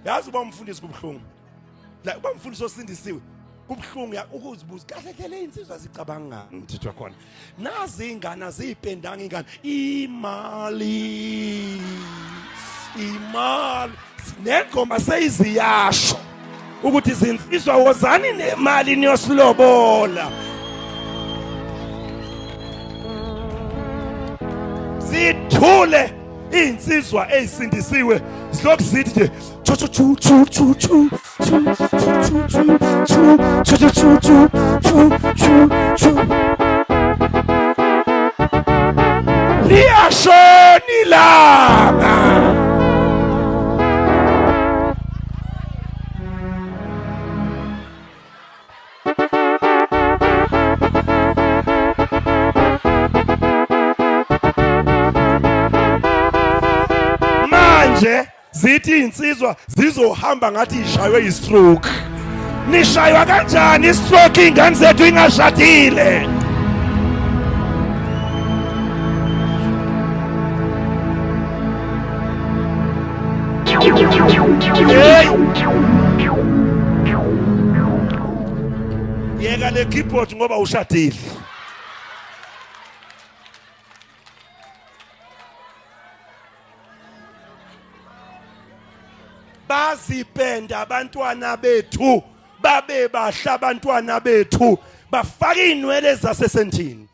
Yazi uba umfundisi kubuhlungu. La uba umfundisi osindisiwe kubuhlungu ukuzibuza kahle kahle insizwa zicabanga ngithithwa khona. Nazi ingane azipendanga ingane imali. Imali nengoma seyiziyasho ukuthi izinsizwa wozani nemali niyosilobola. Sithule insizwa ezisindisiwe zilokhu zithi nje chu chu chu chu chu chu chu chu chu chu chu chu chu chu chu liyashona ilanga. Manje zithi insizwa zizohamba ngathi ishaywe istroke. Nishaywa kanjani istroke ingane zethu ingashadile? Hey! Yeka le keyboard ngoba ushadile. Bazipenda abantwana bethu, babe bahla abantwana bethu, bafaka inwele zasesentini.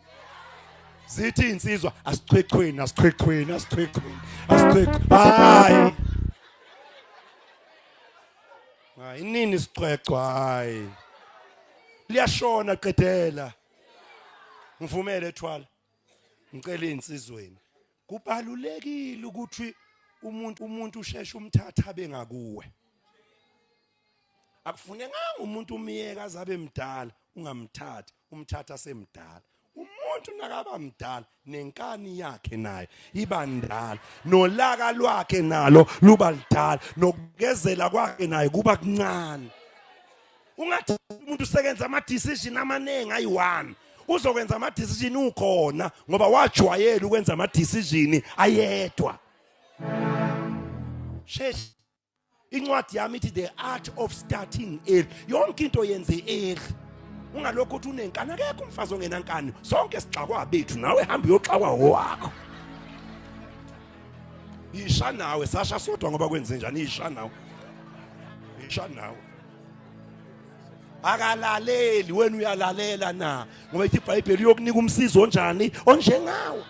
Zithi insizwa asichwechweni, asichwechweni, asichwechweni, asichwechweni. Hayi. Hayi nini sichwechwa hayi. Liyashona qedela. Ngivumele thwala. Ngicela insizweni. Kubalulekile ukuthi umuntu usheshe umthatha abe ngakuwe. Akufunekanga umuntu umiyeka azabe mdala ungamthathi, umthatha semdala. Umuntu nakaba mdala nenkani yakhe nayo iba ndala, nolaka lwakhe nalo luba lidala, nokukezela kwakhe naye kuba kuncane. Ungathi umuntu usekenza ama decision amaningi ayi-1, uzokwenza ama decision ukhona ngoba wajwayela ukwenza ama decision ayedwa. Sheshe incwadi yami ithi the art of starting early. Yonke into yenze early. Ungalokhu uthi unenkani, akekho umfazi ongenankani. Sonke sixakwa bethu, nawe hamba uyoxakwa owakho. Isha nawe sasha sodwa ngoba kwenze njani, isha nawe. Isha nawe. Akalaleli, wena uyalalela na? Ngoba ithi iBhayibheli uyokunika umsizo onjani? Onjengawe.